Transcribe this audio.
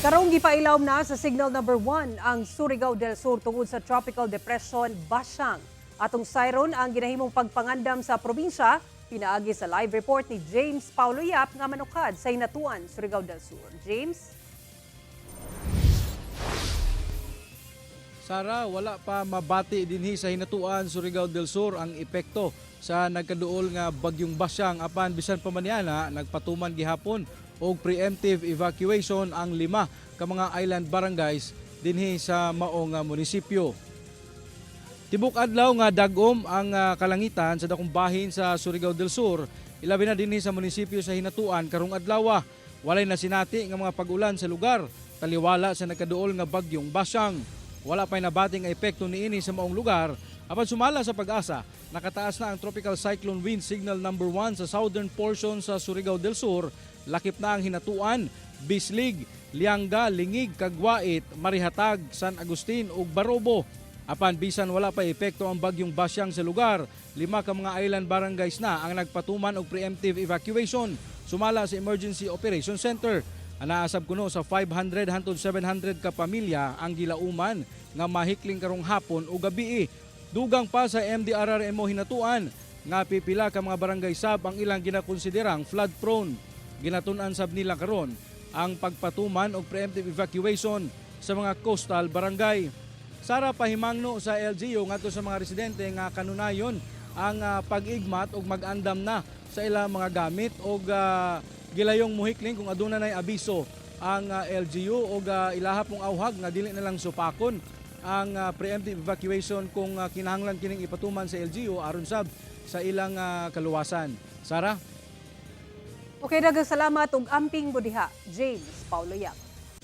Karong gipailawom na sa signal number 1 ang Surigao del Sur tungod sa Tropical Depression Basyang. Atong sayron ang ginahimong pagpangandam sa probinsya pinaagi sa live report ni James Paulo Yap nga manukad sa Hinatuan, Surigao del Sur. James? Sara, wala pa mabati dinhi sa Hinatuan, Surigao del Sur ang epekto sa nagkaduol nga bagyong Basyang, apan bisan pa man niana, nagpatuman gihapon og preemptive evacuation ang lima ka mga island barangays dinhi sa maong munisipyo. Tibok adlaw nga dagom ang kalangitan sa dakong bahin sa Surigao del Sur, ilabi na dinhi sa munisipyo sa Hinatuan karong adlaw. Walay nasinati nga mga pag-ulan sa lugar, taliwala sa nagkaduol nga bagyong Basyang. Wala pa'y nabati nga epekto niini sa maong lugar, apan sumala sa PAGASA, nakataas na ang Tropical Cyclone Wind Signal number 1 sa southern portion sa Surigao del Sur, lakip na ang Hinatuan, Bislig, Lianga, Lingig, Cagwait, Marihatag, San Agustin ug Barobo. Apan bisan wala pa epekto ang bagyong Basyang sa lugar, lima ka mga island barangays na ang nagpatuman og preemptive evacuation sumala sa Emergency Operation Center. Anaasab kuno sa 500 hantod 700 ka pamilya ang gilauman nga mahikling karong hapon o gabi. Dugang pa sa MDRRMO Hinatuan nga pipila ka mga barangay sab ang ilang ginakonsiderang flood prone. Ginatun-an sab nila karon ang pagpatuman og preemptive evacuation sa mga coastal barangay. Sara, pahimangno sa LGU ngadto sa mga residente nga kanunayon ang pag-igmat og mag-andam na sa ilang mga gamit og gilayong muhikling kung aduna nay abiso ang LGU og ilaha pong auhag nga dili na lang supakon ang preemptive evacuation kung kinahanglan kining ipatuman sa LGU aron sab sa ilang kaluwasan. Sara? Okay, daghang salamat ug amping mo diha, James Paulo Yap.